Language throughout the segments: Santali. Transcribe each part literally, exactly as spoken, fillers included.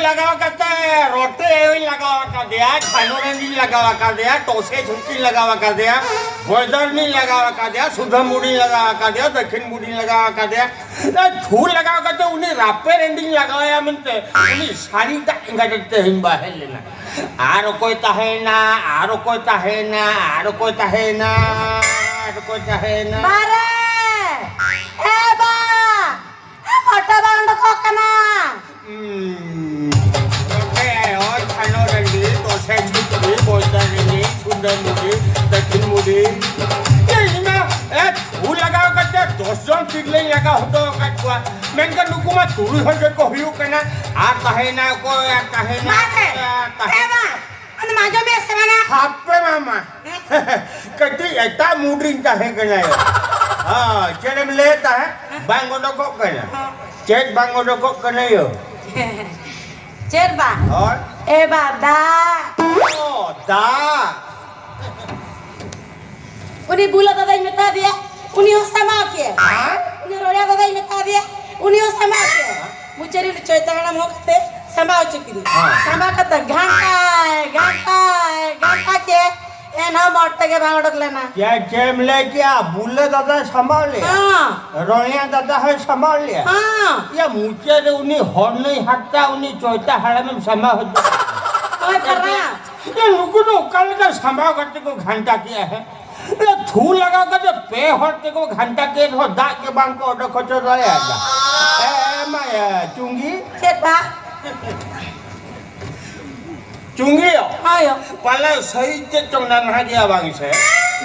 ᱞᱟᱜᱟᱣ ᱠᱟᱛᱮ ᱨᱚᱴᱮ ᱟᱭᱳᱧ ᱞᱟᱜᱟᱣ ᱟᱠᱟᱫᱮᱭᱟ, ᱪᱷᱟᱱᱚ ᱨᱮᱱᱤᱧ ᱞᱟᱜᱟᱣ ᱟᱠᱟᱫᱮᱭᱟ, ᱴᱚᱥᱮ ᱡᱷᱩᱴᱤᱧ ᱞᱟᱜᱟᱣ ᱟᱠᱟᱫᱮᱭᱟ, ᱵᱚᱭᱫᱟᱨᱱᱤᱧ ᱞᱟᱜᱟᱣ ᱟᱠᱟᱫᱮᱭᱟ, ᱥᱩᱫᱷᱟᱹ ᱢᱩᱲᱤᱧ ᱞᱟᱜᱟᱣ ᱟᱠᱟᱫᱮᱭᱟ, ᱫᱟᱹᱠᱷᱤᱱ ᱢᱩᱲᱤᱧ ᱞᱟᱜᱟᱣ ᱟᱠᱟᱫᱮᱭᱟ᱾ ᱪᱷᱩ ᱞᱟᱜᱟᱣ ᱠᱟᱛᱮ ᱩᱱᱤ ᱨᱟᱯᱮ ᱨᱮᱱᱤᱧ ᱞᱟᱜᱟᱣ ᱟᱭᱟ ᱢᱮᱱᱛᱮ ᱩᱱᱤ ᱥᱟᱹᱲᱤ ᱫᱟᱜ ᱮᱸᱜᱟ ᱛᱮ ᱛᱮᱦᱮᱧ ᱵᱟᱦᱮᱞ ᱞᱮᱱᱟ᱾ ᱟᱨ ᱚᱠᱚᱭ ᱛᱟᱦᱮᱸᱭᱮᱱᱟ, ᱟᱨ ᱚᱠᱚᱭ ᱛᱟᱦᱮᱸᱭᱮᱱᱟ, ᱟᱨ ᱚᱠᱚᱭ ᱛᱟᱦᱮᱸᱭᱮᱱᱟ, ᱟᱨ ᱚᱠᱚᱭ ᱛᱟᱦᱮᱸᱭᱮᱱᱟ? ᱵᱟᱨᱮ! ᱮ ᱵᱟ! ᱮ ᱢᱚᱴᱟ ᱵᱟᱝ ᱩᱰᱩᱠᱚᱜ ᱠᱟᱱᱟ᱾ ᱩᱸ, ᱱᱚᱛᱮ ᱦᱚᱸ ᱪᱷᱟᱱᱚ ᱨᱮᱸᱜᱮᱡ, ᱛᱚᱥᱮ ᱡᱷᱩᱴᱤ, ᱵᱚᱭᱫᱟ ᱨᱮᱸᱜᱮᱡ, ᱥᱩᱱᱫᱚᱨ ᱢᱩᱰᱤ, ᱫᱟᱹᱠᱷᱤᱱ ᱢᱩᱰᱤ᱾ ᱮ, ᱤᱧ ᱢᱟ, ᱮ, ᱪᱷᱩ ᱞᱟᱜᱟᱣ ᱠᱟᱛᱮ ᱫᱚᱥ ᱡᱚᱱ ᱛᱤᱨᱞᱟᱹᱧ ᱞᱟᱜᱟᱣ ᱦᱚᱴᱚ ᱟᱠᱟᱫ ᱠᱚᱣᱟ᱾ ᱢᱮᱱᱠᱷᱟᱱ ᱱᱩᱠᱩ ᱢᱟ ᱛᱩᱨᱩᱭ ᱦᱚᱲ ᱜᱮᱠᱚ ᱦᱩᱭᱩᱜ ᱠᱟᱱᱟ᱾ ᱟᱨ ᱛᱟᱦᱮᱸᱭᱮᱱᱟ ᱚᱠᱚᱭ, ᱟᱨ ᱛᱟᱦᱮᱸᱭᱮᱱᱟ ᱢᱟ ᱛᱮ, ᱚᱠᱚᱭ, ᱟᱨ ᱛᱟᱦᱮᱸᱭᱮᱱᱟ ᱮ ᱢᱟ, ᱟᱫᱚᱢ ᱟᱸᱡᱚᱢᱮᱫ ᱥᱮ ᱵᱟᱝᱟ? ᱦᱟᱯᱮ ᱢᱟᱢᱟ᱾ ᱠᱟᱹᱴᱤᱡ ᱮᱴᱟᱜ ᱢᱩᱰ ᱨᱤᱧ ᱛᱟᱦᱮᱸ ᱠᱟᱱᱟ ᱭᱟ᱾ ᱦᱮᱸ, ᱪᱮᱫ ᱮᱢ ᱞᱟᱹᱭᱮᱫ ᱛᱟᱦᱮᱸᱫ? ᱵᱟᱝ ᱚᱰᱚᱠᱚᱜ ᱠᱟᱱᱟ᱾ ᱦᱮᱸ᱾ ᱪᱮᱫ ᱵᱟᱝ ᱚᱰᱚᱠᱚᱜ ᱠᱟᱱᱟ ᱭᱳ? ᱪᱮᱫ ᱵᱟᱝ? ᱦᱳᱭ᱾ ᱮ ᱵᱟ, ᱫᱟᱜ᱾ ᱚ, ᱫᱟᱜ᱾ ᱩᱱᱤ ᱵᱩᱞᱟᱹ ᱫᱟᱫᱟᱧ ᱢᱮᱛᱟ ᱫᱮᱭᱟ, ᱩᱱᱤ ᱦᱚᱸ ᱥᱟᱢᱟᱣ ᱠᱮᱫ᱾ ᱦᱮᱸ? ᱩᱱᱤ ᱨᱚᱲᱮ ᱫᱟᱫᱟᱧ ᱢᱮᱛᱟ ᱫᱮᱭᱟ, ᱩᱱᱤ ᱦᱚᱸ ᱥᱟᱢᱟᱣ ᱠᱮᱫ᱾ ᱢᱩᱪᱟᱹᱫ ᱨᱮ ᱪᱚᱭᱛᱟ ᱦᱟᱲᱟᱢ ᱦᱚᱸ ᱠᱟᱛᱮ ᱥᱟᱢᱵᱟᱣ ᱦᱚᱪᱚ ᱠᱮᱫᱮᱭᱟ᱾ ᱦᱮᱸ᱾ ᱥᱟᱢᱵᱟᱣ ᱠᱟᱛᱮ ᱜᱷᱟᱱᱴᱟᱭ, ᱜᱷᱟᱱᱴᱟᱭ, ᱜᱷᱟᱱᱴᱟ ᱠᱮᱫ, ᱮᱱᱦᱚᱸ ᱢᱚᱴ ᱛᱮᱜᱮ ᱵᱟᱝ ᱚᱰᱚᱠ ᱞᱮᱱᱟ᱾ ᱪᱮᱫ, ᱪᱮᱫ ᱮᱢ ᱞᱟᱹᱭ ᱠᱮᱜᱼᱟ? ᱵᱩᱞᱟᱹ ᱫᱟᱫᱟ ᱥᱟᱢᱵᱟᱣ ᱞᱮᱭᱟ? ᱦᱮᱸ᱾ ᱨᱚᱭᱟ ᱫᱟᱫᱟ ᱦᱚᱸᱭ ᱥᱟᱢᱵᱟᱣ ᱞᱮᱭᱟ? ᱦᱮᱸ᱾ ᱭᱟ, ᱢᱩᱪᱟᱹᱫ ᱨᱮ ᱩᱱᱤ ᱦᱚᱲ ᱱᱩᱭ ᱦᱟᱨᱛᱟ, ᱩᱱᱤ ᱪᱚᱭᱛᱟ ᱦᱟᱲᱟᱢᱮᱢ ᱥᱟᱢᱵᱟᱣ ᱦᱚᱪᱚ ᱠᱮᱫᱮᱭᱟ᱾ ᱦᱳᱭ, ᱯᱟᱨᱟ᱾ ᱭᱟ, ᱱᱩᱠᱩ ᱫᱚ ᱚᱠᱟ ᱞᱮᱠᱟ ᱥᱟᱢᱵᱟᱣ ᱠᱟᱛᱮ ᱠᱚ ᱜᱷᱟᱱᱴᱟ ᱠᱮᱜᱼᱟ, ᱦᱮᱸ? ᱮ, ᱛᱷᱩ ᱞᱟᱜᱟᱣ ᱠᱟᱛᱮ ᱯᱮ ᱦᱚᱲ ᱛᱮᱠᱚ ᱜᱷᱟᱱᱴᱟ ᱠᱮᱫ ᱨᱮᱦᱚᱸ ᱫᱟᱜ ᱜᱮ ᱵᱟᱝ ᱠᱚ ᱚᱰᱚᱠ ᱦᱚᱪᱚ ᱫᱟᱲᱮᱭᱟᱫᱟ᱾ ᱮ, ᱮ, ᱢᱟ, ᱮ, ᱪᱩᱝᱜᱤ᱾ ᱪᱮᱫ ᱵᱟ? ᱪᱩᱝᱜᱤ ᱭᱚ᱾ ᱦᱳᱭ ᱭᱚ᱾ ᱯᱟᱞᱮ ᱥᱟᱹᱦᱤ ᱪᱮᱫ ᱪᱚᱝ ᱱᱟᱱᱦᱟ ᱜᱮᱭᱟ ᱵᱟᱝ ᱥᱮ?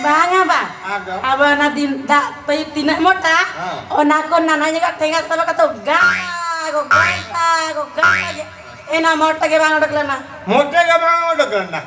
ᱵᱟᱝᱟ ᱵᱟᱝ᱾ ᱟᱫᱚ? ᱟᱵᱚ ᱚᱱᱟ ᱫᱤᱱ ᱫᱟᱜ ᱯᱟᱭᱤᱯ ᱛᱤᱱᱟᱹᱜ ᱢᱚᱴᱟ, ᱦᱮᱸ᱾ ᱚᱱᱟ ᱠᱚ ᱱᱟᱱᱦᱟ ᱧᱚᱜᱟᱜ ᱴᱷᱮᱸᱜᱟ ᱥᱟᱵ ᱠᱟᱛᱮ ᱜᱟ-, ᱜᱚ-, ᱜᱟᱱᱴᱟ, ᱜᱚ-, ᱜᱟᱱᱴᱟ ᱜᱮ᱾ ᱮᱱᱟ ᱢᱚᱴ ᱜᱮ ᱵᱟᱝ ᱚᱰᱚᱠ ᱞᱮᱱᱟ᱾ ᱢᱚᱴ ᱜᱮ ᱵᱟᱝ ᱚᱰᱚᱠ ᱞᱮᱱᱟ᱾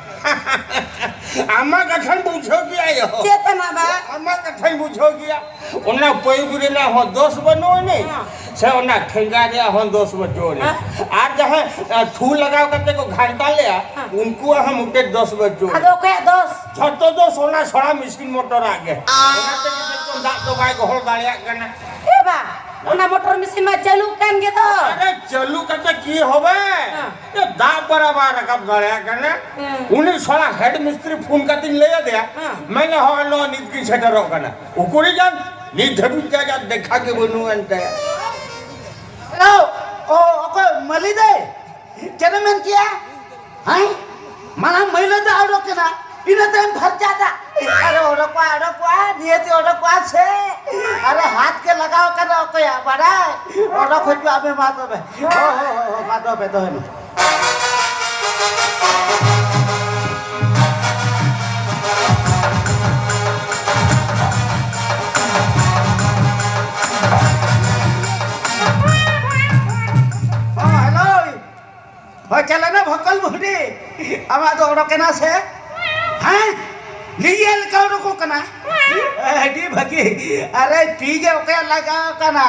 ᱟᱢᱟᱜ ᱠᱟᱛᱷᱟᱧ ᱵᱩᱡᱷᱟᱹᱣ ᱠᱮᱜᱼᱟ ᱭᱳ᱾ ᱪᱮᱫ ᱠᱟᱱᱟ ᱵᱟ? ᱟᱢᱟᱜ ᱠᱟᱛᱷᱟᱧ ᱵᱩᱡᱷᱟᱹᱣ ᱠᱮᱜᱼᱟ᱾ ᱚᱱᱟ ᱯᱟᱭᱤᱯ ᱨᱮᱱᱟᱜ ᱦᱚᱸ ᱫᱳᱥ ᱵᱟᱹᱱᱩᱜ ᱟᱹᱱᱤᱡ, ᱦᱮᱸ᱾ ᱥᱮ ᱚᱱᱟ ᱴᱷᱮᱸᱜᱟ ᱨᱮᱭᱟᱜ ᱦᱚᱸ ᱫᱳᱥ ᱵᱟᱹᱪᱩᱜ ᱟᱹᱱᱤᱡ᱾ ᱦᱮᱸ᱾ ᱟᱨ ᱡᱟᱦᱟᱸᱭ, ᱮ, ᱛᱷᱩ ᱞᱟᱜᱟᱣ ᱠᱟᱛᱮ ᱠᱚ ᱜᱷᱟᱱᱴᱟ ᱞᱮᱜᱼᱟ, ᱦᱮᱸ᱾ ᱩᱱᱠᱩᱣᱟᱜ ᱦᱚᱸ ᱢᱤᱫᱴᱮᱡ ᱫᱳᱥ ᱵᱟᱹᱪᱩᱜ ᱟᱹᱱᱤᱡ᱾ ᱟᱫᱚ ᱚᱠᱚᱭᱟᱜ ᱫᱳᱥ? ᱡᱷᱚᱛᱚ ᱫᱳᱥ ᱚᱱᱟ ᱥᱚᱲᱟ ᱢᱮᱥᱤᱱ ᱢᱚᱴᱚᱨᱟᱜ ᱜᱮ᱾ ᱚᱱᱟ ᱛᱮᱜᱮ ᱱᱤᱛᱚᱜ ᱫᱟᱜ ᱫᱚ ᱵᱟᱭ ᱜᱚᱦᱚᱲ ᱫᱟᱲᱮᱭᱟᱜ ᱠᱟᱱᱟ᱾ ᱮ ᱵᱟ, ᱚᱱᱟ ᱢᱚᱴᱚᱨ ᱢᱮᱥᱤᱱ ᱢᱟ ᱪᱟᱹᱞᱩᱜ ᱠᱟᱱ ᱜᱮ ᱫᱚ᱾ ᱟᱨᱮ, ᱪᱟᱹᱞᱩ ᱠᱟᱛᱮ ᱪᱮᱫ ᱦᱚᱵᱮ? ᱦᱮᱸ᱾ ᱮ, ᱫᱟᱜ ᱯᱟᱨᱟ ᱵᱟᱭ ᱨᱟᱠᱟᱵ ᱫᱟᱲᱮᱭᱟᱜ ᱠᱟᱱᱟ᱾ ᱦᱮᱸ᱾ ᱩᱱᱤ ᱥᱟᱞᱟ ᱦᱮᱰ ᱢᱤᱥᱛᱨᱤ ᱯᱷᱳᱱ ᱠᱟᱛᱮᱧ ᱞᱟᱹᱭ ᱟᱫᱮᱭᱟ, ᱦᱮᱸ᱾ ᱢᱮᱱᱮ, "ᱦᱳᱭ, ᱱᱚᱜᱼᱚᱭ ᱱᱤᱛ ᱜᱤᱧ ᱥᱮᱴᱮᱨᱚᱜ ᱠᱟᱱᱟ᱾" ᱩᱠᱩᱨᱤᱡ ᱟᱱ ᱱᱤᱛ ᱫᱷᱟᱹᱵᱤᱡ ᱛᱮ ᱟᱡᱟᱜ ᱫᱮᱠᱷᱟ ᱜᱮ ᱵᱟᱹᱱᱩᱜ ᱟᱱ ᱛᱟᱭᱟ᱾ ᱦᱮᱞᱳ, ᱚ, ᱚᱠᱚᱭ ᱢᱟᱹᱞᱤ ᱫᱟᱹᱭ? ᱪᱮᱫ ᱮᱢ ᱢᱮᱱ ᱠᱮᱭᱟ? ᱦᱮᱸ? ᱢᱟᱲᱟᱝ ᱢᱟᱹᱭᱞᱟᱹ ᱫᱟᱜ ᱚᱰᱚᱠ ᱮᱱᱟ, ᱤᱱᱟᱹ ᱛᱟᱭᱚᱢ ᱯᱷᱟᱨᱪᱟ ᱫᱟᱜ᱾ ᱟᱨᱮ ᱚᱰᱚᱠᱚᱜᱼᱟ, ᱚᱰᱚᱠᱚᱜᱼᱟ, ᱱᱤᱭᱟᱹᱛᱮ ᱚᱰᱚᱠᱚᱜᱼᱟ ᱥᱮ᱾ ᱟᱨᱮ ᱦᱟᱛ ᱜᱮ ᱞᱟᱜᱟᱣ ᱠᱟᱱᱟ ᱚᱠᱚᱭᱟᱜ ᱵᱟᱲᱟᱭ? ᱚᱰᱚᱠ ᱦᱚᱪᱚᱣᱟᱜ ᱢᱮ ᱢᱟ ᱛᱚᱵᱮ᱾ ᱦᱳ, ᱦᱳ, ᱦᱳ, ᱦᱳ, ᱢᱟ ᱛᱚᱵᱮ ᱫᱚᱦᱚᱭ ᱢᱮ᱾ ᱦᱚᱸ, ᱦᱮᱞᱳ᱾ ᱦᱳᱭ, ᱪᱟᱞᱟᱣᱱᱟ ᱵᱷᱚᱠᱚᱞ ᱵᱩᱰᱷᱤ᱾ ᱟᱢᱟᱜ ᱫᱚ ᱚᱰᱚᱠ ᱮᱱᱟ ᱥᱮ? ᱦᱮᱸ? ᱞᱤᱸᱜᱤᱭᱟ ᱞᱮᱠᱟ ᱚᱰᱚᱠᱚᱜ ᱠᱟᱱᱟ᱾ ᱟᱹᱰᱤ ᱵᱷᱟᱹᱜᱤ᱾ ᱟᱨᱮ, ᱛᱤ ᱜᱮ ᱚᱠᱚᱭᱟᱜ ᱞᱟᱜᱟᱣ ᱠᱟᱱᱟ?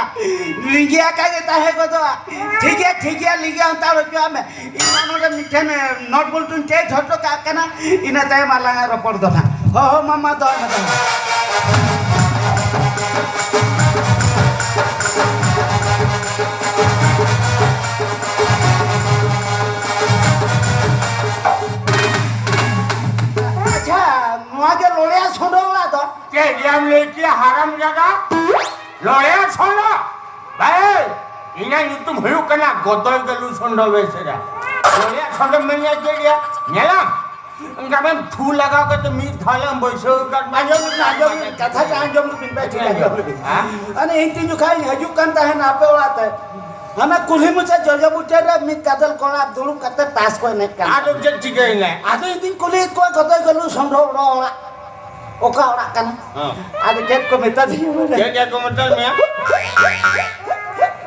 ᱞᱤᱸᱜᱤᱭᱟ ᱟᱠᱟ ᱜᱮ ᱛᱟᱦᱮᱸ ᱜᱚᱫᱚᱜᱼᱟ᱾ ᱴᱷᱤᱠ ᱜᱮᱭᱟ, ᱴᱷᱤᱠ ᱜᱮᱭᱟ, ᱞᱤᱸᱜᱤᱭᱟ ᱦᱟᱛᱟᱲ ᱦᱚᱪᱚᱣᱟᱜ ᱢᱮ᱾ ᱤᱧ ᱢᱟ ᱱᱚᱰᱮ ᱢᱤᱫᱴᱷᱮᱱ, ᱮ, ᱱᱚᱴ ᱵᱚᱞᱴᱩᱧ ᱪᱮᱧᱡᱽ ᱦᱚᱴᱚ ᱠᱟᱜ ᱠᱟᱱᱟ᱾ ᱤᱱᱟᱹ ᱛᱟᱭᱚᱢ ᱟᱞᱟᱝᱟᱜ ᱨᱚᱯᱚᱲ ᱫᱚ ᱱᱟᱦᱟᱜ᱾ ᱦᱚ, ᱦᱚ, ᱢᱟ, ᱢᱟ, ᱫᱚᱦᱚᱭ ᱢᱮ, ᱫᱚᱦᱚᱭ ᱢᱮ᱾ ᱟᱪᱪᱷᱟ, ᱱᱚᱣᱟ ᱜᱮ ᱞᱚᱲᱮᱭᱟ ᱥᱚᱸᱰᱚ ᱚᱲᱟᱜ ᱫᱚ? ᱪᱮᱫ ᱭᱟᱢ ᱞᱟᱹᱭ ᱠᱮᱭᱟ, ᱦᱟᱨᱟᱢ ᱡᱟᱫᱟ? ᱞᱚᱲᱮᱭᱟ ᱥᱚᱸᱰᱚ? ᱵᱷᱟᱭ, ᱤᱧᱟᱹᱜ ᱧᱩᱛᱩᱢ ᱦᱩᱭᱩᱜ ᱠᱟᱱᱟ ᱜᱚᱫᱚᱭ ᱜᱟᱹᱞᱩ ᱥᱚᱸᱰᱚ ᱵᱮᱥᱨᱟ᱾ ᱞᱚᱲᱮᱭᱟ ᱥᱚᱸᱰᱚ ᱢᱮᱱ ᱭᱟ ᱪᱮᱫ ᱭᱟ? ᱧᱮᱞᱟᱢ? ᱚᱱᱠᱟ ᱵᱮᱱ ᱛᱷᱩ ᱞᱟᱜᱟᱣ ᱠᱟᱛᱮ ᱢᱤᱫ ᱫᱷᱟᱣ ᱞᱟᱝ ᱵᱟᱹᱭᱥᱟᱹᱣ ᱟᱠᱟᱫ᱾ ᱟᱸᱡᱚᱢ ᱞᱮᱵᱤᱱ, ᱟᱸᱡᱚᱢ ᱞᱮᱵᱤᱱ, ᱠᱟᱛᱷᱟ ᱴᱟᱜ ᱟᱸᱡᱚᱢ ᱞᱮᱵᱤᱱ, ᱵᱮᱥ ᱴᱷᱤᱠ ᱟᱸᱡᱚᱢ ᱞᱮᱵᱤᱱ᱾ ᱦᱮᱸ? ᱟᱨ ᱤᱧ ᱛᱤᱧ ᱡᱚᱠᱷᱟᱡ ᱤᱧ ᱦᱤᱡᱩᱜ ᱠᱟᱱ ᱛᱟᱦᱮᱱᱟ ᱟᱯᱮ ᱚᱲᱟᱜ ᱛᱮ, ᱦᱟᱱᱟ ᱠᱩᱞᱦᱤ ᱢᱩᱪᱟᱹᱫ ᱡᱚᱡᱚ ᱵᱩᱴᱟᱹ ᱨᱮ ᱢᱤᱫ ᱜᱟᱫᱮᱞ ᱠᱚᱲᱟ ᱫᱩᱲᱩᱵ ᱠᱟᱛᱮ ᱛᱟᱥ ᱠᱚ ᱮᱱᱮᱡ ᱠᱟᱱ ᱟᱫᱚ ᱛᱟᱦᱮᱱᱟ᱾ ᱪᱮᱫ ᱪᱤᱠᱟᱹᱭᱮᱱᱟ? ᱟᱫᱚ ᱤᱧ ᱛᱤᱧ ᱠᱩᱞᱤᱭᱮᱫ ᱠᱚᱣᱟ, ᱜᱚᱫᱚᱭ ᱜᱟᱹᱞᱩ ᱥᱚᱸᱰᱚ ᱚᱲᱟᱜ, ᱚᱲᱟᱜ ᱚᱠᱟ ᱚᱲᱟᱜ ᱠᱟᱱᱟ? ᱦᱮᱸ᱾ ᱟᱫᱚ ᱪᱮᱫ ᱠᱚ ᱢᱮᱛᱟ ᱫᱤᱧᱟ ᱵᱚᱞᱮ? ᱪᱮᱫ ᱠᱚ ᱢᱮᱛᱟᱫ ᱢᱮᱭᱟ?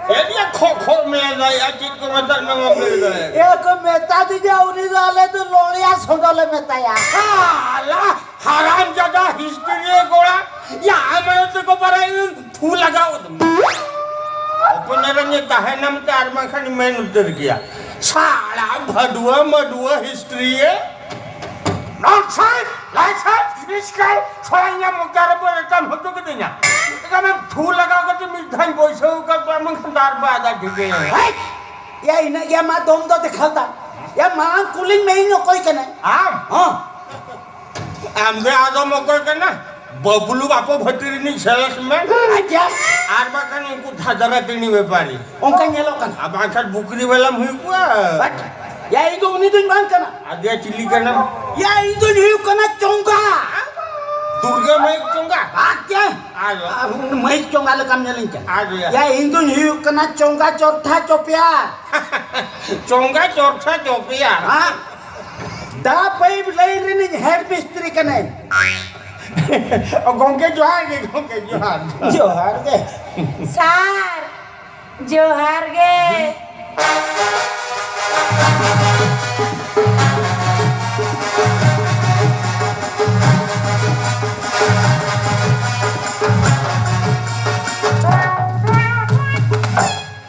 ᱪᱮᱫ ᱭᱟ ᱠᱷᱚ ᱠᱷᱚ ᱢᱮᱭᱟ ᱫᱟᱭᱟ, ᱪᱮᱫ ᱠᱚ ᱢᱮᱛᱟᱫ ᱢᱮᱭᱟ ᱵᱟᱢ ᱞᱟᱹᱭ ᱫᱟᱲᱮᱭᱟᱜ ᱠᱟᱱᱟ? ᱮ ᱠᱚ ᱢᱮᱛᱟ ᱫᱤᱧᱟ, ᱩᱱᱤ ᱫᱚ ᱟᱞᱮ ᱫᱚ ᱞᱚᱲᱮᱭᱟ ᱥᱚᱸᱰᱚ ᱞᱮ ᱢᱮᱛᱟᱭᱟ᱾ ᱥᱟᱞᱟ ᱦᱟᱨᱟᱢ ᱡᱟᱫᱟ ᱦᱤᱥᱴᱨᱤ ᱠᱚᱲᱟ, ᱭᱟ ᱟᱢ ᱟᱭᱳ ᱛᱮᱠᱚ ᱵᱟᱲᱟᱭ ᱛᱷᱩ ᱞᱟᱜᱟᱣ ᱠᱟᱫᱟ᱾ ᱦᱚᱯᱚᱱ ᱮᱨᱟ ᱧᱮᱞ ᱛᱟᱦᱮᱱᱟᱢ ᱛᱮ ᱟᱨ ᱵᱟᱝᱠᱷᱟᱱ ᱢᱮᱱ ᱩᱛᱟᱹᱨ ᱜᱮᱭᱟ᱾ ᱥᱟᱲᱟ ᱵᱷᱟᱹᱰᱩᱣᱟᱹ ᱢᱟᱹᱰᱩᱣᱟᱹ ᱦᱤᱥᱴᱨᱤ ᱭᱮ᱾ ᱱᱚᱱᱥᱮᱱᱥ! ᱞᱟᱭᱥᱮᱱᱥ! ᱯᱚᱨᱤᱥᱠᱟᱨ ᱥᱚᱨᱟᱧᱟ ᱢᱚᱪᱟ ᱨᱮ ᱵᱚ ᱮᱴᱟᱢ ᱦᱚᱪᱚ ᱠᱤᱫᱤᱧᱟ᱾ ᱮᱠᱟᱢᱮ ᱛᱷᱩ ᱞᱟᱜᱟᱣ ᱠᱟᱛᱮ ᱢᱤᱫ ᱫᱷᱟᱣ ᱵᱚᱭᱥᱟᱹᱣ ᱠᱟᱫ ᱯᱮᱭᱟ, ᱢᱮᱱᱠᱷᱟᱱ ᱫᱟᱨ ᱵᱟᱭ ᱟᱫᱟ ᱴᱷᱤᱠᱟᱹᱭᱟ᱾ ᱦᱮᱭ! ᱭᱟ, ᱤᱱᱟᱹᱜ ᱜᱮ ᱟᱢᱟᱜ ᱫᱚᱢ ᱫᱚ ᱫᱮᱠᱷᱟᱣ ᱛᱟᱢ᱾ ᱭᱟ, ᱢᱟᱲᱟᱝ ᱠᱩᱞᱤᱧ ᱢᱮ, ᱤᱧ ᱚᱠᱚᱭ ᱠᱟᱱᱟᱹᱧ? ᱟᱢ? ᱦᱚᱸ᱾ ᱟᱢ ᱫᱚ ᱟᱫᱚᱢ ᱚᱠᱚᱭ ᱠᱟᱱᱟ? ᱵᱟᱹᱵᱞᱩ ᱵᱟᱯᱩ ᱵᱷᱟᱹᱛᱤ ᱨᱤᱱᱤᱡ ᱥᱮᱞᱥᱢᱮᱱ᱾ ᱟᱪᱪᱷᱟ᱾ ᱟᱨ ᱵᱟᱠᱷᱟᱱ ᱩᱱᱠᱩ ᱫᱷᱟᱫᱨᱟ ᱴᱤᱱᱤ ᱵᱮᱯᱟᱨᱤ᱾ ᱚᱱᱠᱟ ᱧᱮᱞᱚᱜ ᱠᱟᱱᱟ᱾ ᱟᱨ ᱵᱟᱝᱠᱷᱟᱱ ᱵᱩᱠᱨᱤ ᱵᱟᱞᱟᱢ ᱦᱩᱭ ᱠᱚᱜᱼᱟ᱾ ᱦᱟᱴ᱾ ᱭᱟ, ᱤᱧ ᱫᱚ ᱩᱱᱤ ᱫᱚᱧ ᱵᱟᱝ ᱠᱟᱱᱟ᱾ ᱟᱫᱚ ᱪᱤᱞᱤ ᱠᱟᱱᱟᱢ? ᱭᱟ, ᱤᱧ ᱫᱚᱧ ᱦᱩᱭᱩᱜ ᱠᱟᱱᱟ ᱪᱚᱸᱜᱟ᱾ ᱫᱩᱨᱜᱟᱹ ᱢᱟᱹᱭᱤᱠ ᱪᱚᱸᱜᱟ? ᱟᱪᱪᱷᱟ᱾ ᱟᱨ ᱟᱨ ᱢᱟᱹᱭᱤᱠ ᱪᱚᱸᱜᱟ ᱞᱮᱠᱟᱢ ᱧᱮᱞᱤᱧ ᱠᱟᱱᱟ᱾ ᱟᱨ ᱭᱟ, ᱤᱧ ᱫᱚᱧ ᱦᱩᱭᱩᱜ ᱠᱟᱱᱟ ᱪᱚᱸᱜᱟ ᱪᱚᱨᱛᱷᱟ ᱪᱚᱯᱮᱭᱟᱨ᱾ ᱪᱚᱸᱜᱟ ᱪᱚᱨᱛᱷᱟ ᱪᱚᱯᱮᱭᱟᱨ? ᱦᱮᱸ᱾ ᱫᱟ ᱯᱟᱭᱤᱯ ᱞᱟᱭᱤᱱ ᱨᱤᱱᱤᱡ ᱦᱮᱰ ᱢᱤᱥᱛᱨᱤ ᱠᱟᱹᱱᱟᱹᱧ᱾ ᱚ, ᱜᱚᱝᱠᱮ ᱡᱚᱦᱟᱨ ᱜᱮ, ᱜᱚᱝᱠᱮ ᱡᱚᱦᱟᱨ᱾ ᱡᱚᱦᱟᱨ ᱜᱮ᱾ ᱥᱟᱨ, ᱡᱚᱦᱟᱨ ᱜᱮ᱾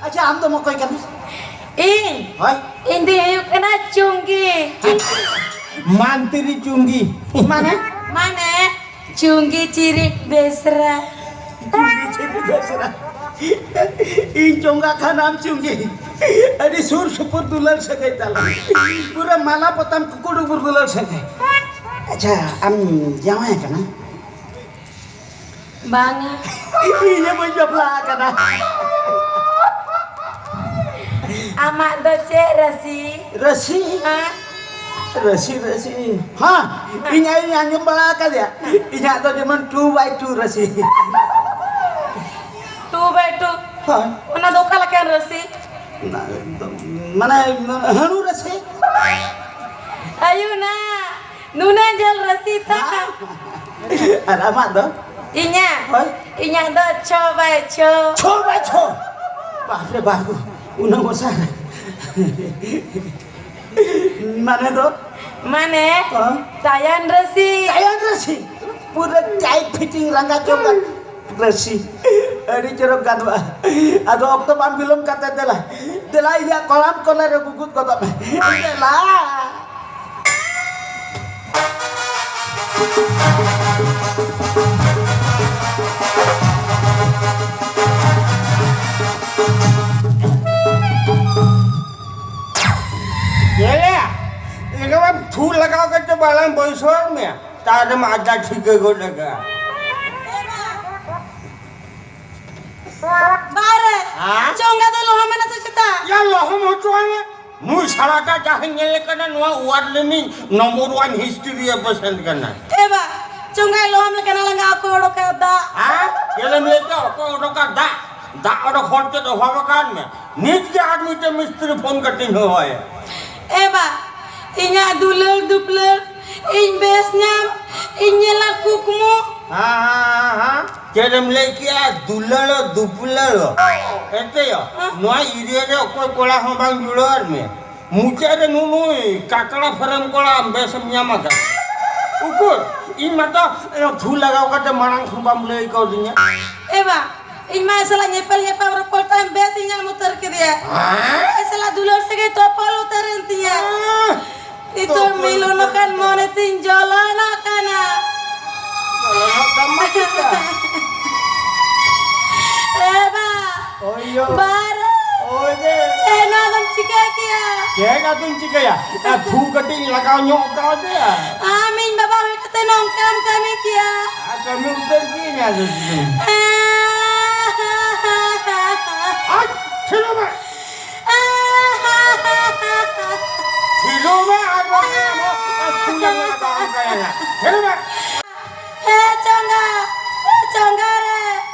ᱟᱪᱪᱷᱟ, ᱟᱢ ᱫᱚᱢ ᱚᱠᱚᱭ ᱠᱟᱱᱟ? ᱤᱧ? ᱦᱳᱭ᱾ ᱤᱧ ᱫᱚᱧ ᱦᱩᱭᱩᱜ ᱠᱟᱱᱟ ᱪᱩᱝᱜᱤ᱾ ᱢᱟᱱᱛᱤᱨᱤ ᱪᱩᱝᱜᱤ᱾ ᱢᱟᱱᱮ? ᱢᱟᱱᱮ, ᱪᱩᱝᱜᱤ ᱪᱤᱨᱤᱡ ᱵᱮᱥᱨᱟ᱾ ᱪᱩᱝᱜᱤ ᱪᱤᱨᱤᱡ ᱵᱮᱥᱨᱟ᱾ ᱤᱧ ᱪᱚᱸᱜᱟ ᱠᱷᱟᱱ ᱟᱢ ᱪᱩᱝᱜᱤ᱾ ᱟᱹᱰᱤ ᱥᱩᱨ ᱥᱩᱯᱩᱨ ᱫᱩᱞᱟᱹᱲ ᱥᱟᱹᱜᱟᱹᱭ ᱛᱟᱞᱮ᱾ ᱯᱩᱨᱟᱹ ᱢᱟᱞᱟ ᱯᱚᱛᱟᱢ ᱠᱩᱠᱩᱲ ᱰᱩᱵᱩᱨ ᱫᱩᱞᱟᱹᱲ ᱥᱟᱹᱜᱟᱹᱭ᱾ ᱟᱪᱪᱷᱟ, ᱟᱢ ᱡᱟᱶᱟᱭ ᱠᱟᱱᱟ? ᱵᱟᱝᱟ᱾ ᱤᱧ ᱦᱚᱸ ᱵᱟᱹᱧ ᱵᱟᱯᱞᱟ ᱟᱠᱟᱱᱟ᱾ ᱟᱢᱟᱜ ᱫᱚ ᱪᱮᱫ ᱨᱟᱹᱥᱤ? ᱨᱟᱹᱥᱤ? ᱦᱮᱸ? ᱨᱟᱹᱥᱤ, ᱨᱟᱹᱥᱤ᱾ ᱦᱮᱸ, ᱤᱧ ᱟᱭᱳᱧ ᱟᱸᱡᱚᱢ ᱵᱟᱲᱟ ᱟᱠᱟᱫᱮᱭᱟ᱾ ᱤᱧᱟᱹᱜ ᱫᱚ ᱡᱮᱢᱚᱱ two by two ᱨᱟᱹᱥᱤ᱾ Two by two? ᱦᱳᱭ᱾ ᱚᱱᱟ ᱫᱚ ᱚᱠᱟ ᱞᱮᱠᱟᱱ ᱨᱟᱹᱥᱤ? ᱚᱱᱟ ᱫᱚ, ᱢᱟᱱᱮ, ᱦᱟᱹᱬᱩ ᱨᱟᱹᱥᱤ᱾ ᱟᱭᱳ ᱱᱟ, ᱱᱩᱱᱟᱹᱜ ᱡᱷᱟᱹᱞ ᱨᱟᱹᱥᱤ ᱛᱟᱢ᱾ ᱟᱨ ᱟᱢᱟᱜ ᱫᱚ? ᱤᱧᱟᱹᱜ? ᱦᱳᱭ᱾ ᱤᱧᱟᱹᱜ ᱫᱚ ᱪᱷᱚ by ᱪᱷᱚ᱾ ᱪᱷᱚ by ᱪᱷᱚ? ᱵᱟᱯ ᱨᱮ ᱵᱟᱯ, ᱩᱱᱟᱹᱜ ᱢᱚᱥᱟ᱾ ᱢᱟᱱᱮ ᱫᱚ? ᱢᱟᱱᱮ, ᱦᱚᱸ? ᱛᱟᱭᱟᱱ ᱨᱟᱹᱥᱤ᱾ ᱛᱟᱭᱟᱱ ᱨᱟᱹᱥᱤ? ᱯᱩᱨᱟᱹ tight fitting ᱨᱟᱸᱜᱟ ᱪᱚᱠᱟ᱾ ᱨᱟᱹᱥᱤ᱾ ᱟᱹᱰᱤ ᱪᱚᱨᱚᱠ ᱜᱟᱱᱚᱜᱼᱟ᱾ ᱟᱫᱚ ᱚᱠᱛᱚ ᱵᱟᱝ ᱵᱤᱞᱚᱢ ᱠᱟᱛᱮ ᱫᱮᱞᱟ᱾ ᱫᱮᱞᱟ ᱤᱧᱟᱹᱜ ᱠᱚᱲᱟᱢ ᱠᱚᱞᱮ ᱨᱮ ᱜᱩᱜᱩᱫ ᱜᱚᱫᱚᱜ ᱢᱮ᱾ ᱫᱮᱞᱟ᱾ ᱮᱭᱟ, ᱮᱠᱫᱚᱢ ᱛᱷᱩ ᱞᱟᱜᱟᱣ ᱠᱟᱛᱮ ᱵᱟᱞᱟᱝ ᱵᱟᱹᱭᱥᱟᱹᱣ ᱢᱮᱭᱟ, ᱛᱟᱨᱮᱢ ᱟᱰᱟ ᱴᱷᱤᱠᱟᱹ ᱜᱚᱫ ᱟᱠᱟᱫᱼᱟ᱾ ᱵᱟᱨᱮ, ᱦᱮᱸ? ᱪᱚᱸᱜᱟ ᱫᱚ ᱞᱚᱦᱚᱢ ᱮᱱᱟ ᱥᱮ ᱪᱮᱛᱟ? ᱭᱟ, ᱞᱚᱦᱚᱢ ᱦᱚᱪᱚᱣᱟᱭ ᱢᱮ᱾ ᱱᱩᱭ ᱥᱟᱞᱟᱴᱟ ᱡᱟᱦᱟᱸᱧ ᱧᱮᱞᱮ ᱠᱟᱱᱟ, ᱱᱚᱣᱟ ᱣᱟᱨᱞᱰ ᱨᱤᱱᱤᱡ ᱱᱚᱢᱵᱚᱨ ᱣᱟᱱ ᱦᱤᱥᱴᱨᱤᱭᱟ ᱯᱮᱥᱮᱱᱴ ᱠᱟᱱᱟᱭ᱾ ᱮ ᱵᱟ, ᱪᱚᱸᱜᱟᱭ ᱞᱚᱦᱚᱢ ᱞᱮᱠᱟᱱᱟ ᱞᱟᱸᱜᱟ, ᱚᱠᱚᱭ ᱚᱰᱚᱠᱟ ᱫᱟᱜ? ᱦᱮᱸ? ᱪᱮᱫ ᱮᱢ ᱞᱟᱹᱭ ᱠᱮᱫᱟ? ᱚᱠᱚᱭ ᱚᱰᱚᱠᱟ ᱫᱟᱜ? ᱫᱟᱜ ᱚᱰᱚᱠ ᱦᱚᱲ ᱪᱮᱫ ᱚᱵᱷᱟᱵ ᱟᱠᱟᱱ ᱢᱮ? ᱱᱤᱛ ᱜᱮ ᱟᱨ ᱢᱤᱫᱴᱮᱱ ᱢᱤᱥᱛᱨᱤ ᱯᱷᱳᱱ ᱠᱟᱛᱮᱧ ᱦᱚᱦᱚᱭᱟ᱾ ᱮ ᱵᱟ, ᱤᱧᱟᱜ ᱫᱩᱞᱟᱹᱲ ᱫᱩᱯᱞᱟᱹᱲ, ᱤᱧ ᱵᱮᱥ ᱧᱟᱢ, ᱤᱧ ᱧᱮᱞᱟ ᱠᱩᱠᱢᱩ᱾ ᱦᱮᱸ, ᱦᱮᱸ, ᱦᱮᱸ, ᱦᱮᱸ᱾ ᱪᱮᱫ ᱮᱢ ᱞᱟᱹᱭ ᱠᱮᱜᱼᱟ? ᱫᱩᱞᱟᱹᱲ ᱫᱩᱯᱞᱟᱹᱲ᱾ ᱮᱱᱛᱮᱭᱟ, ᱦᱮᱸ? ᱱᱚᱣᱟ ᱮᱨᱤᱭᱟ ᱨᱮ ᱚᱠᱚᱭ ᱠᱚᱲᱟ ᱦᱚᱸ ᱵᱟᱝ ᱡᱩᱲᱟᱹᱣ ᱟᱫ ᱢᱮᱭᱟ᱾ ᱢᱩᱪᱟᱹᱫ ᱨᱮ ᱱᱩᱜᱼᱩ ᱱᱩᱭ ᱠᱟᱠᱲᱟ ᱯᱷᱟᱨᱟᱢ ᱠᱚᱲᱟ ᱟᱢ ᱵᱮᱥ ᱮᱢ ᱧᱟᱢ ᱟᱠᱟᱫ᱾ ᱩᱠᱩᱨ, ᱤᱧ ᱢᱟᱛᱚ, ᱮ, ᱛᱷᱩ ᱞᱟᱜᱟᱣ ᱠᱟᱛᱮ ᱢᱟᱲᱟᱝ ᱠᱷᱚᱱ ᱵᱟᱢ ᱞᱟᱹᱭ ᱠᱟᱣᱫᱤᱧᱟ᱾ ᱮ ᱵᱟ, ᱤᱧ ᱢᱟ ᱟᱡ ᱥᱟᱞᱟᱜ ᱧᱮᱯᱮᱞ ᱧᱟᱯᱟᱢ ᱨᱚᱯᱚᱲ ᱛᱟᱭᱚᱢ ᱵᱮᱥ ᱤᱧ ᱧᱟᱢ ᱩᱛᱟᱹᱨ ᱠᱮᱫᱮᱭᱟ᱾ ᱦᱮᱸ? ᱟᱡ ᱥᱟᱞᱟᱜ ᱫᱩᱞᱟᱹᱲ ᱥᱟᱹᱜᱟᱹᱭ ᱛᱚᱯᱚᱞ ᱩᱛᱟᱹᱨ ᱮᱱ ᱛᱤᱧᱟ᱾ ᱦᱮᱸ᱾ ᱱᱤᱛᱚᱜ ᱛᱚᱯᱚᱞ ᱢᱤᱞᱚᱱ ᱩᱛᱟᱹᱨ ᱟᱠᱟᱱ ᱮᱱ᱾ ᱢᱚᱱᱮ ᱛᱤᱧ ᱡᱚᱞᱚᱱ ᱟᱠᱟᱱᱟ᱾ ᱡᱚᱞᱚᱱ ᱟᱠᱟᱱ ᱢᱟ ᱪᱮᱫᱟᱜ? ᱮ ᱵᱟ᱾ ᱳᱭ ᱭᱳ᱾ ᱵᱟᱨ᱾ ᱳᱭ ᱨᱮ᱾ ᱪᱮᱫ ᱱᱚᱣᱟ ᱫᱚᱢ ᱪᱤᱠᱟᱹ ᱠᱮᱭᱟ? ᱪᱮᱫ ᱟᱫᱚᱧ ᱪᱤᱠᱟᱹᱭᱟ? ᱮ, ᱛᱷᱩ ᱠᱟᱹᱴᱤᱡ ᱤᱧ ᱞᱟᱜᱟᱣ ᱧᱚᱜ ᱠᱟᱣᱫᱮᱭᱟ᱾ ᱟᱢ ᱤᱧ ᱵᱟᱵᱟ ᱦᱩᱭ ᱠᱟᱛᱮ ᱱᱚᱝᱠᱟᱢ ᱠᱟᱹᱢᱤ ᱠᱮᱭᱟ? ᱟᱨ ᱠᱟᱹᱢᱤ ᱩᱛᱟᱹᱨ ᱠᱤᱭᱟᱹᱧ ᱟᱫᱚ ᱪᱤᱠᱟᱹᱭᱟᱹᱧ? ᱟᱡ, ᱛᱷᱤᱨᱚᱜ ᱢᱮ᱾ ᱛᱷᱤᱨᱚᱜ ᱢᱮ, ᱟᱨ ᱵᱟᱝᱠᱷᱟᱱ ᱟᱢ ᱦᱚᱸ ᱛᱷᱩ ᱞᱟᱝ ᱞᱟᱜᱟᱣᱟᱢ ᱠᱟᱱᱟ ᱱᱟᱜ᱾ ᱛᱷᱤᱨᱚᱜ ᱢᱮ᱾ ᱦᱮ ᱪᱚᱸᱜᱟ, ᱦᱮ ᱪᱚᱸᱜᱟ ᱨᱮ,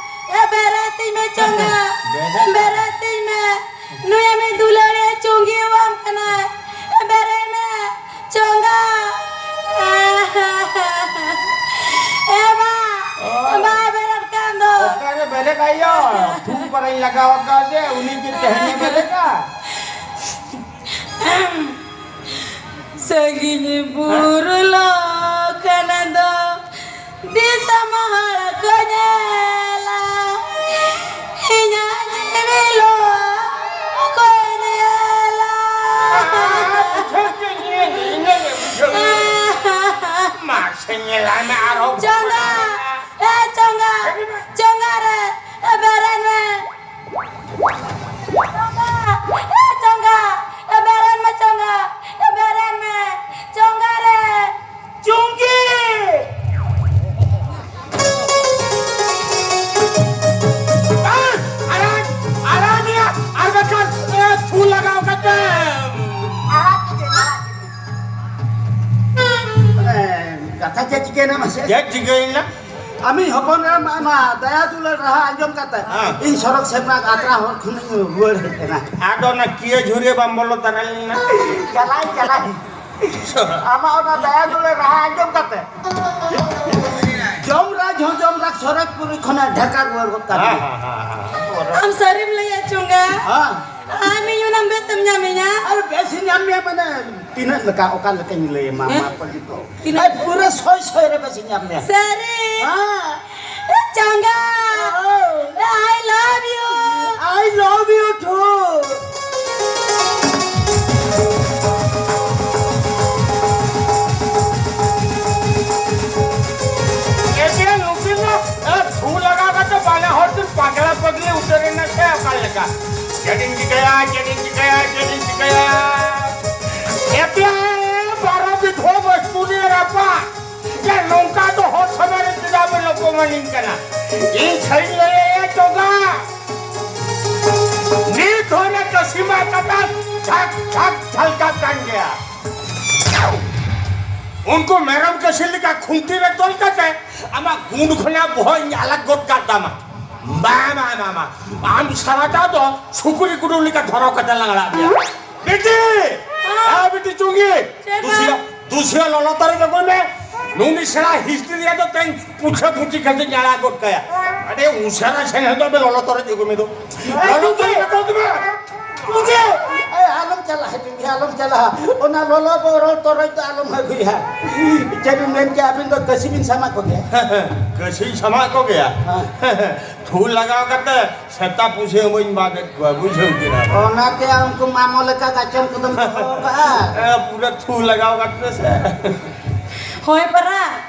ᱦᱮ ᱵᱮᱨᱮᱫ ᱛᱤᱧ ᱢᱮ ᱪᱚᱸᱜᱟ, ᱵᱮᱨᱮᱫ᱾ ᱵᱮᱨᱮᱫ ᱛᱤᱧ ᱢᱮ᱾ ᱱᱩᱭ ᱟᱢᱤᱡ ᱫᱩᱞᱟᱹᱲᱤᱭᱟᱹ ᱪᱩᱝᱜᱤ ᱟᱣᱟᱢ ᱠᱟᱱᱟᱭ᱾ ᱦᱮ ᱵᱮᱨᱮᱫ ᱢᱮ ᱪᱚᱸᱜᱟ᱾ ᱮ ᱵᱟ, ᱚ᱾ ᱵᱟ ᱵᱮᱨᱮᱫ ᱠᱟᱱ ᱫᱚ᱾ ᱚᱠᱟᱨᱮ ᱵᱮᱨᱮᱫ ᱟᱭᱳ? ᱛᱷᱩ ᱯᱟᱨᱟᱧ ᱞᱟᱜᱟᱣ ᱟᱠᱟᱫᱮ, ᱩᱱᱤ ᱜᱮ ᱛᱮᱦᱮᱧ ᱮ ᱵᱮᱨᱮᱫᱟ᱾ ᱥᱟᱺᱜᱤᱧ ᱵᱩᱨᱩ ᱞᱚᱠᱷᱱ ᱫᱚ ᱫᱤᱥᱚᱢ ᱦᱚᱲ ᱠᱚ ᱧᱮᱞᱟ, ᱤᱧᱟᱜ ᱡᱤᱣᱤ ᱞᱚ ᱚᱠᱚᱭ ᱧᱮᱞᱟ? ᱵᱩᱡᱷᱟᱹᱣ ᱠᱮᱫ ᱜᱤᱭᱟᱹᱧ, ᱤᱱᱟᱹ ᱜᱮ ᱵᱩᱡᱷᱟᱹᱣ ᱠᱮᱫ᱾ ᱢᱟ ᱧᱮᱞᱟᱭ ᱢᱮ ᱟᱨᱦᱚᱸ᱾ ᱪᱚᱸᱜᱟ! ᱮ ᱪᱚᱸᱜᱟ! ᱪᱚᱸᱜᱟ ᱨᱮ! ᱮ ᱵᱮᱨᱮᱫ ᱢᱮ! ᱪᱚᱸᱜᱟ! ᱮ ᱪᱚᱸᱜᱟ! ᱮ ᱵᱮᱨᱮᱫ ᱢᱮ ᱪᱚᱸᱜᱟ! ᱮ ᱵᱮᱨᱮᱫ ᱢᱮ! ᱪᱚᱸᱜᱟ ᱨᱮ! ᱪᱩᱝᱜᱤ! ᱵᱟᱝ! ᱟᱲᱟᱜ! ᱟᱲᱟᱜ ᱮᱭᱟ! ᱟᱨ ᱵᱟᱠᱷᱟᱱ, ᱮ, ᱛᱷᱩ ᱞᱟᱜᱟᱣ ᱠᱟᱛᱮ! ᱟᱲᱟᱜ ᱠᱮᱫᱮ, ᱟᱲᱟᱜ ᱠᱮᱫᱮ᱾ ᱢᱟᱱᱮ, ᱠᱟᱛᱷᱟ ᱪᱮᱫ ᱪᱤᱠᱟᱹᱭᱮᱱᱟ ᱢᱟᱥᱮ? ᱪᱮᱫ ᱪᱤᱠᱟᱹᱭᱮᱱᱟ? ᱟᱢᱤᱡ ᱦᱚᱯᱚᱱ ᱮᱨᱟ ᱢᱟ, ᱚᱱᱟ ᱫᱟᱭᱟ ᱫᱩᱞᱟᱹᱲ ᱨᱟᱦᱟ ᱟᱸᱡᱚᱢ ᱠᱟᱛᱮ, ᱦᱮᱸ᱾ ᱤᱧ ᱥᱚᱲᱚᱠ ᱥᱮᱫ ᱨᱮᱱᱟᱜ ᱟᱛᱨᱟ ᱦᱚᱨ ᱠᱷᱚᱱᱤᱧ ᱨᱩᱣᱟᱹᱲ ᱦᱮᱡ ᱮᱱᱟ᱾ ᱟᱫᱚ ᱚᱱᱟ ᱠᱤᱭᱟᱹ ᱡᱷᱩᱨᱤ ᱵᱟᱢ ᱵᱚᱞᱚ ᱛᱟᱨᱟ ᱞᱮᱱᱟ? ᱪᱟᱞᱟᱜ ᱪᱟᱞᱟᱜ᱾ ᱟᱢᱟᱜ ᱚᱱᱟ ᱫᱟᱭᱟ ᱫᱩᱞᱟᱹᱲ ᱨᱟᱦᱟ ᱟᱸᱡᱚᱢ ᱠᱟᱛᱮ, ᱡᱚᱢ ᱨᱟᱡᱽ ᱦᱚᱸ ᱡᱚᱢ ᱨᱟᱡᱽ ᱥᱚᱨᱚᱜᱽᱯᱩᱨᱤ ᱠᱷᱚᱱᱮ ᱰᱷᱟᱠᱟ ᱨᱩᱣᱟᱹᱲ ᱜᱚᱫ ᱠᱟᱫᱤᱧᱟ᱾ ᱦᱮᱸ, ᱦᱮᱸ, ᱦᱮᱸ, ᱦᱮᱸ᱾ ᱟᱢ ᱥᱟᱹᱨᱤᱢ ᱞᱟᱹᱭᱮᱫ ᱪᱚᱸᱜᱟ? ᱦᱮᱸ᱾ ᱟᱢ ᱤᱧ ᱚᱱᱟᱢ ᱵᱮᱥᱮᱢ ᱧᱟᱢᱤᱧᱟ? ᱟᱨ ᱵᱮᱥ ᱧᱟᱢ ᱢᱮᱭᱟ ᱢᱟᱱᱮ ᱛᱤᱱᱟᱹᱜ ᱞᱮᱠᱟ, ᱚᱠᱟ ᱞᱮᱠᱟᱧ ᱞᱟᱹᱭ ᱟᱢᱟ, ᱦᱮᱸ? ᱢᱟ ᱯᱟᱹᱦᱤᱞ ᱫᱚ᱾ ᱛᱤᱱᱟᱹᱜ? ᱟᱨ ᱯᱩᱨᱟᱹ ᱥᱚᱭ ᱥᱚᱭ ᱨᱮ ᱵᱮᱥ ᱧᱟᱢ ᱢᱮᱭᱟ᱾ ᱥᱟᱹᱨᱤ? ᱦᱮᱸ᱾ ᱪᱟᱸᱜᱟ! ᱦᱮᱸ᱾ I love you! I love you too! ᱮᱠᱮᱱ ᱱᱩᱠᱤᱱ ᱫᱚ, ᱮ, ᱛᱷᱩ ᱞᱟᱜᱟᱣ ᱠᱟᱛᱮ ᱵᱟᱱᱟ ᱦᱚᱲ ᱠᱤᱱ ᱯᱟᱜᱽᱞᱟ ᱯᱟᱜᱽᱞᱤ ᱩᱛᱟᱹᱨ ᱮᱱᱟ ᱥᱮ ᱚᱠᱟ ᱞᱮᱠᱟ? ᱪᱮᱫ ᱤᱧ ᱪᱤᱠᱟᱹᱭᱟ, ᱪᱮᱫ ᱤᱧ ᱪᱤᱠᱟᱹᱭᱟ, ᱪᱮᱫ ᱤᱧ ᱪᱤᱠᱟᱹᱭᱟ? ᱮᱠᱮᱱ ᱵᱟᱨᱚ ᱵᱤᱜᱷᱟᱹ ᱵᱟᱹᱥᱛᱩ ᱨᱮ ᱨᱟᱯᱟᱜ᱾ ᱡᱮ ᱱᱚᱝᱠᱟ ᱫᱚ ᱦᱚᱲ ᱥᱟᱢᱟᱝ ᱨᱮ ᱪᱮᱫᱟᱜ ᱵᱮᱱ ᱚᱯᱚᱢᱟᱱᱤᱧ ᱠᱟᱱᱟ? ᱤᱧ ᱥᱟᱹᱨᱤᱧ ᱞᱟᱹᱭᱟᱭᱟ ᱪᱚᱸᱜᱟ, ᱱᱤᱛ ᱦᱚᱸ ᱚᱱᱟ ᱠᱟᱹᱥᱤ ᱢᱟ ᱠᱟᱴᱟ ᱡᱷᱟᱠ ᱡᱷᱟᱠ ᱡᱷᱟᱞᱠᱟᱜ ᱠᱟᱱ ᱜᱮᱭᱟ᱾ ᱩᱱᱠᱩ ᱢᱮᱨᱚᱢ ᱠᱟᱹᱥᱤ ᱞᱮᱠᱟ ᱠᱷᱩᱱᱴᱤ ᱨᱮ ᱛᱚᱞ ᱠᱟᱛᱮ ᱟᱢᱟᱜ ᱜᱩᱸᱰ ᱠᱷᱚᱱᱟᱜ ᱵᱚᱦᱚᱜ ᱤᱧ ᱟᱞᱟᱜ ᱜᱚᱫ ᱠᱟᱜ ᱛᱟᱢᱟ᱾ ᱵᱟᱝ, ᱵᱟᱝ, ᱵᱟᱝ, ᱵᱟᱝ᱾ ᱟᱢ ᱥᱟᱨᱟᱴᱟ ᱫᱚ ᱥᱩᱠᱨᱤ ᱠᱩᱰᱩ ᱞᱮᱠᱟ ᱫᱷᱚᱨᱟᱣ ᱠᱟᱛᱮ ᱞᱟᱝ ᱟᱲᱟᱜ ᱢᱮᱭᱟ᱾ ᱵᱤᱴᱤ! ᱦᱮᱸ? ᱦᱮᱸ, ᱵᱤᱴᱤ ᱪᱩᱝᱜᱤ! ᱪᱮᱫ ᱫᱩᱥᱤᱭᱟᱹ, ᱵᱟᱝ? ᱫᱩᱥᱤᱭᱟᱹ ᱞᱚᱞᱚ ᱛᱚᱨᱚᱡ ᱟᱹᱜᱩᱭ ᱢᱮ᱾ ᱱᱩᱱᱤ ᱥᱮᱬᱟ ᱦᱤᱥᱴᱨᱤ ᱨᱮ ᱫᱚ ᱛᱮᱦᱮᱧ ᱯᱩᱪᱷᱟᱹ ᱯᱩᱪᱷᱤ ᱠᱟᱛᱮᱧ ᱟᱲᱟᱜ ᱜᱚᱫ ᱠᱟᱭᱟ᱾ ᱟᱹᱰᱤ ᱩᱥᱟᱹᱨᱟ ᱥᱮᱱ ᱦᱚᱫᱚᱜ ᱢᱮ, ᱞᱚᱞᱚ ᱛᱚᱨᱚᱡ ᱟᱹᱜᱩ ᱢᱮ ᱫᱚ᱾ ᱦᱮᱸ, ᱞᱚᱞᱚ ᱴᱷᱤᱠ ᱛᱚᱨᱚᱡ ᱜᱮᱭᱟ᱾ ᱟᱹᱜᱩ ᱢᱮ᱾ ᱴᱷᱤᱠ ᱜᱮᱭᱟ᱾ ᱮ, ᱟᱞᱚᱢ ᱪᱟᱞᱟᱜᱼᱟ, ᱴᱷᱤᱠ ᱜᱮᱭᱟ, ᱟᱞᱚᱢ ᱪᱟᱞᱟᱜᱼᱟ᱾ ᱚᱱᱟ ᱞᱚᱞᱚ ᱵᱚᱨᱚ ᱛᱚᱨᱚᱡ ᱫᱚ ᱟᱞᱚᱢ ᱟᱹᱜᱩᱭᱟ᱾ ᱪᱮᱫ ᱵᱤᱱ ᱢᱮᱱ ᱠᱮᱭᱟ, ᱟᱹᱵᱤᱱ ᱫᱚ ᱠᱟᱹᱥᱤ ᱵᱤᱱ ᱥᱟᱢᱟᱜ ᱠᱚᱜᱮᱭᱟ? ᱠᱟᱹᱥᱤᱧ ᱥᱟᱢᱟᱜ ᱠᱚᱜᱮᱭᱟ? ᱦᱮᱸ᱾ ᱛᱷᱩ ᱞᱟᱜᱟᱣ ᱠᱟᱛᱮ ᱥᱮᱛᱟ ᱯᱩᱥᱤ ᱦᱚᱸ ᱵᱟᱹᱧ ᱵᱟᱫ ᱮᱫ ᱠᱚᱣᱟ, ᱵᱩᱡᱷᱟᱹᱣ ᱠᱮᱫᱟ᱾ ᱚᱱᱟᱛᱮ ᱩᱱᱠᱩ ᱢᱟᱢᱚ ᱞᱮᱠᱟ ᱜᱟᱪᱚᱢ ᱠᱚᱫᱚᱢ ᱫᱚᱦᱚ ᱠᱟᱜᱼᱟ᱾ ᱮ, ᱯᱩᱨᱟᱹ ᱛᱷᱩ ᱞᱟᱜᱟᱣ ᱠᱟᱛᱮ ᱥᱮ᱾ ᱦᱳᱭ ᱯᱟᱨᱟ,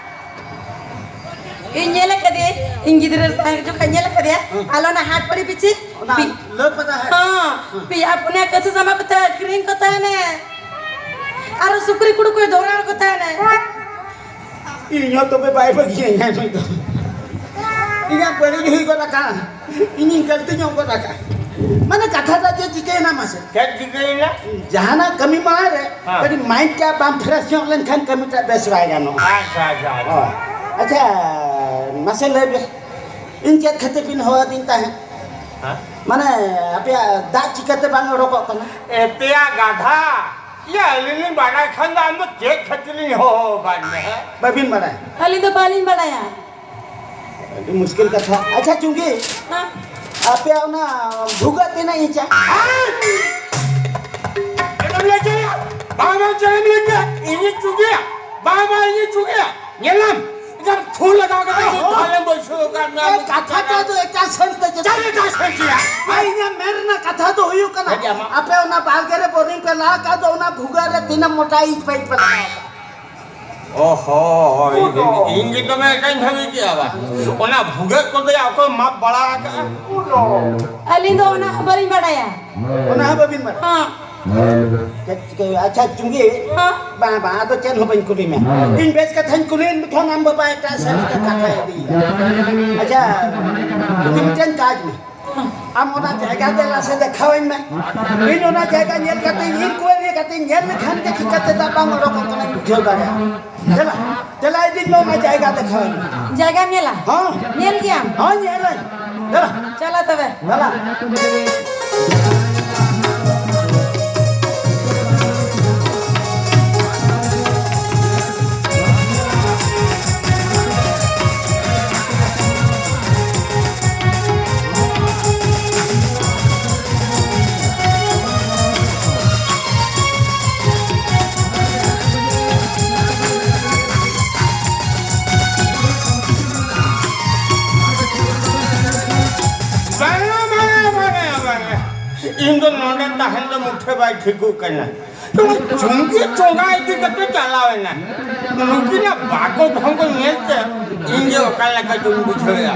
ᱤᱧ ᱧᱮᱞ ᱟᱠᱟᱫᱮᱭᱟ, ᱤᱧ ᱜᱤᱫᱽᱨᱟᱹ ᱨᱮ ᱛᱟᱦᱮᱸ ᱡᱚᱠᱷᱚᱱ ᱧᱮᱞ ᱟᱠᱟᱫᱮᱭᱟ᱾ ᱦᱮᱸ᱾ ᱟᱞᱮ ᱚᱱᱟ ᱦᱟᱴ ᱯᱟᱲᱤ ᱯᱤᱪᱷᱤ᱾ ᱚᱱᱟ ᱯᱤ- ᱞᱟᱹᱣ ᱯᱟᱛᱟ ᱦᱟᱴ? ᱦᱚᱸ, ᱦᱮᱸ᱾ ᱯᱮᱭᱟ ᱯᱩᱱᱭᱟ ᱠᱟᱹᱥᱤ ᱥᱟᱢᱟ ᱠᱚᱛᱮ ᱟᱹᱠᱷᱨᱤᱧ ᱠᱚ ᱛᱟᱦᱮᱱᱟ᱾ ᱟᱨᱚ ᱥᱩᱠᱨᱤ ᱠᱩᱲᱩ ᱠᱚᱭ ᱫᱷᱚᱨᱟᱣ ᱠᱚ ᱛᱟᱦᱮᱱᱟ᱾ ᱤᱧ ᱦᱚᱸ ᱛᱚᱵᱮ ᱵᱟᱭ ᱵᱟᱹᱜᱤᱭᱟᱹᱧᱟ ᱱᱩᱭ ᱫᱚ᱾ ᱤᱧᱟᱹᱜ ᱵᱟᱹᱲᱤᱡ ᱦᱩᱭ ᱜᱚᱫ ᱟᱠᱟᱱ, ᱤᱧᱤᱧ ᱜᱟᱹᱞᱛᱤ ᱧᱚᱜ ᱜᱚᱫ ᱟᱠᱟᱱ᱾ ᱢᱟᱱᱮ ᱠᱟᱛᱷᱟ ᱫᱚ ᱪᱮᱫ ᱪᱤᱠᱟᱹᱭᱮᱱᱟ ᱢᱟᱥᱮ? ᱪᱮᱫ ᱪᱤᱠᱟᱹᱭᱮᱱᱟ? ᱡᱟᱦᱟᱱᱟᱜ ᱠᱟᱹᱢᱤ ᱢᱟᱲᱟᱝ ᱨᱮ ᱦᱮᱸ᱾ ᱠᱟᱹᱴᱤᱡ mind ᱴᱟᱜ ᱵᱟᱢ fresh ᱧᱚᱜ ᱞᱮᱱᱠᱷᱟᱱ ᱠᱟᱹᱢᱤᱴᱟᱜ ᱵᱮᱥ ᱵᱟᱭ ᱜᱟᱱᱚᱜᱼᱟ᱾ ᱟᱪᱪᱷᱟ, ᱟᱪᱪᱷᱟ, ᱟᱪᱪᱷᱟ᱾ ᱦᱳᱭ᱾ ᱟᱪᱪᱷᱟ, ᱢᱟᱥᱮ ᱞᱟᱹᱭ ᱵᱮᱱ, ᱤᱧ ᱪᱮᱫ ᱠᱷᱟᱹᱛᱤᱨ ᱵᱤᱱ ᱦᱚᱦᱚ ᱟᱹᱫᱤᱧ ᱛᱟᱦᱮᱸᱫ? ᱦᱮᱸ? ᱢᱟᱱᱮ ᱟᱯᱮᱭᱟᱜ ᱫᱟᱜ ᱪᱤᱠᱟᱹᱛᱮ ᱵᱟᱝ ᱚᱰᱚᱠᱚᱜ ᱠᱟᱱᱟ? ᱮ ᱯᱮᱭᱟ ᱜᱟᱫᱷᱟ, ᱤᱭᱟᱹ, ᱟᱹᱞᱤᱧ ᱞᱤᱧ ᱵᱟᱰᱟᱭ ᱠᱷᱟᱱ ᱫᱚ ᱟᱢ ᱫᱚ ᱪᱮᱫ ᱠᱷᱟᱹᱛᱤᱨ ᱞᱤᱧ ᱦᱚᱦᱚ ᱟᱠᱟᱫ ᱢᱮᱭᱟ? ᱵᱟᱹᱵᱤᱱ ᱵᱟᱲᱟᱭᱟ? ᱟᱹᱞᱤᱧ ᱫᱚ ᱵᱟᱹᱞᱤᱧ ᱵᱟᱲᱟᱭᱟ᱾ ᱟᱹᱰᱤ ᱢᱩᱥᱠᱤᱞ ᱠᱟᱛᱷᱟ᱾ ᱟᱪᱪᱷᱟ ᱪᱩᱝᱜᱤ, ᱦᱮᱸ? ᱟᱯᱮᱭᱟᱜ ᱚᱱᱟ ᱵᱷᱩᱜᱟᱹᱜ ᱛᱤᱱᱟᱹᱜ ᱤᱧᱪᱟ? ᱪᱮᱫ ᱮᱢ ᱞᱟᱹᱭ ᱠᱮᱫᱟ? ᱵᱟᱝ, ᱵᱟᱝ, ᱪᱮᱫ ᱮᱢ ᱞᱟᱹᱭ ᱠᱮᱫᱟ? ᱤᱧᱤᱧ ᱪᱩᱝᱜᱤᱭᱟ? ᱵᱟᱝ, ᱵᱟᱝ, ᱤᱧᱤᱧ ᱪᱩᱝᱜᱤᱭᱟ? ᱧᱮᱞᱟᱢ, ᱮᱠᱫᱚᱢ ᱛᱷᱩ ᱞᱟᱜᱟᱣ ᱠᱟᱛᱮ ᱤᱧ ᱛᱷᱟᱞᱮᱢ ᱵᱟᱹᱭᱥᱟᱹᱣ ᱟᱠᱟᱫ ᱢᱮᱭᱟ᱾ ᱮ, ᱠᱟᱛᱷᱟ ᱫᱚ ᱟᱫᱚ ᱮᱴᱟᱜ ᱥᱮᱱ ᱛᱮ ᱪᱮᱫᱟᱜ? ᱪᱮᱫ ᱮᱴᱟᱜ ᱥᱮᱱ ᱪᱮᱫᱟᱜ? ᱟᱨ ᱤᱧᱟᱹᱜ ᱢᱮᱱ ᱨᱮᱱᱟᱜ ᱠᱟᱛᱷᱟ ᱫᱚ ᱦᱩᱭᱩᱜ ᱠᱟᱱᱟ, ᱪᱮᱫ ᱟᱢᱟᱜ? ᱟᱯᱮ ᱚᱱᱟ ᱵᱟᱲᱜᱮ ᱨᱮ ᱵᱳᱨᱤᱝ ᱯᱮ ᱞᱟ ᱟᱠᱟᱫ ᱫᱚ, ᱚᱱᱟ ᱵᱷᱩᱜᱟᱹᱜ ᱨᱮ ᱛᱤᱱᱟᱹᱜ ᱢᱚᱴᱟ ᱤᱧ ᱯᱟᱭᱤᱯ ᱯᱮ ᱞᱟᱜᱟᱣ ᱟᱠᱟᱫ? ᱚᱦᱚ, ᱤᱧ, ᱤᱧ ᱜᱮ ᱫᱚᱢᱮ ᱮᱠᱟᱧ ᱵᱷᱟᱹᱵᱤ ᱠᱮᱜᱼᱟ ᱵᱟ᱾ ᱚᱱᱟ ᱵᱷᱩᱜᱟᱹᱜ ᱠᱚᱫᱚᱭᱟ ᱚᱠᱚᱭ ᱢᱟᱯ ᱵᱟᱲᱟ ᱟᱠᱟᱜᱼᱟ? ᱟᱹᱞᱤᱧ ᱫᱚ ᱚᱱᱟ ᱦᱚᱸ ᱵᱟᱹᱞᱤᱧ ᱵᱟᱲᱟᱭᱟ᱾ ᱚᱱᱟ ᱦᱚᱸ ᱵᱟᱹᱵᱤᱱ ᱵᱟᱲᱟᱭᱟ? ᱦᱚᱸ᱾ ᱪᱮᱫ ᱪᱤᱠᱟᱹ ᱦᱩᱭᱩᱜᱼᱟ? ᱟᱪᱪᱷᱟ, ᱪᱩᱝᱜᱤ᱾ ᱦᱚᱸ᱾ ᱵᱟᱝ, ᱵᱟᱝ, ᱟᱫᱚ ᱪᱮᱫ ᱦᱚᱸ ᱵᱟᱹᱧ ᱠᱩᱞᱤ ᱢᱮᱭᱟ᱾ ᱤᱧ ᱵᱮᱥ ᱠᱟᱛᱷᱟᱧ ᱠᱩᱞᱤᱭᱮᱫ ᱢᱮᱠᱷᱟᱱ ᱟᱢ ᱵᱟᱵᱟ ᱮᱴᱟᱜ ᱥᱮᱫ ᱨᱮ ᱠᱟᱛᱷᱟᱭ ᱤᱫᱤᱭᱮᱫᱟ᱾ ᱟᱪᱪᱷᱟ, ᱡᱩᱫᱤ ᱢᱤᱫᱴᱮᱱ ᱠᱟᱡᱽ ᱢᱮ, ᱟᱢ ᱚᱱᱟ ᱡᱟᱭᱜᱟ ᱫᱮᱞᱟ ᱥᱮ ᱫᱮᱠᱷᱟᱣᱟᱹᱧ ᱢᱮ᱾ ᱤᱧ ᱚᱱᱟ ᱡᱟᱭᱜᱟ ᱧᱮᱞ ᱠᱟᱛᱮ, ᱤᱧ inquiry ᱠᱟᱛᱮ ᱧᱮᱞ ᱞᱮᱠᱷᱟᱱ ᱜᱮ ᱪᱤᱠᱟᱹᱛᱮ ᱫᱟᱜ ᱵᱟᱝ ᱚᱰᱚᱠᱚᱜ ᱠᱟᱱᱟᱧ ᱵᱩᱡᱷᱟᱹᱣ ᱫᱟᱲᱮᱭᱟᱜᱼᱟ᱾ ᱫᱮᱞᱟ, ᱫᱮᱞᱟ ᱤᱫᱤᱧ ᱢᱮ ᱚᱱᱟ ᱡᱟᱭᱜᱟ ᱫᱮᱠᱷᱟᱣᱟᱹᱧ ᱢᱮ᱾ ᱡᱟᱭᱜᱟ ᱧᱮᱞᱟ? ᱦᱚᱸ᱾ ᱧᱮᱞ ᱜᱮᱭᱟᱢ? ᱦᱚᱸ, ᱧᱮᱞᱟᱹᱧ᱾ ᱫᱮᱞᱟ᱾ ᱪᱚᱞᱚ ᱛᱚᱵᱮ᱾ ᱫᱮᱞᱟ᱾ ᱵᱟᱝᱟ, ᱵᱟᱝᱟ, ᱵᱟᱝᱟ, ᱵᱟᱝᱟ᱾ ᱤᱧ ᱫᱚ ᱱᱚᱰᱮ ᱛᱟᱦᱮᱱ ᱫᱚ ᱢᱩᱴᱷᱟᱹ ᱵᱟᱭ ᱴᱷᱤᱠᱚᱜ ᱠᱟᱱᱟ᱾ ᱪᱩᱝᱠᱤ ᱪᱚᱸᱜᱟ ᱤᱫᱤ ᱠᱟᱛᱮ ᱪᱟᱞᱟᱣ ᱮᱱᱟ᱾ ᱱᱩᱠᱤᱱᱟᱜ ᱵᱟᱠᱚ ᱰᱷᱚᱝᱜᱚ ᱧᱮᱞᱛᱮ ᱤᱧ ᱜᱮ ᱚᱠᱟ ᱞᱮᱠᱟ ᱪᱚᱧ ᱵᱩᱡᱷᱟᱹᱣᱮᱫᱼᱟ᱾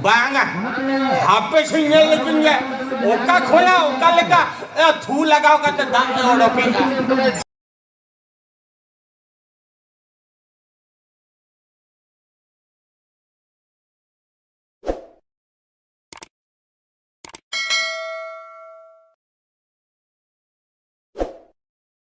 ᱵᱟᱝᱟ, ᱦᱟᱯᱮ ᱥᱮᱧ ᱧᱮᱞ ᱞᱮᱠᱤᱱ ᱜᱮ ᱚᱠᱟ ᱠᱷᱚᱱᱟᱜ ᱚᱠᱟ ᱞᱮᱠᱟ, ᱮ, ᱛᱷᱩ ᱞᱟᱜᱟᱣ ᱠᱟᱛᱮ ᱫᱟᱜ ᱮ ᱚᱰᱚᱠᱮᱫᱼᱟ᱾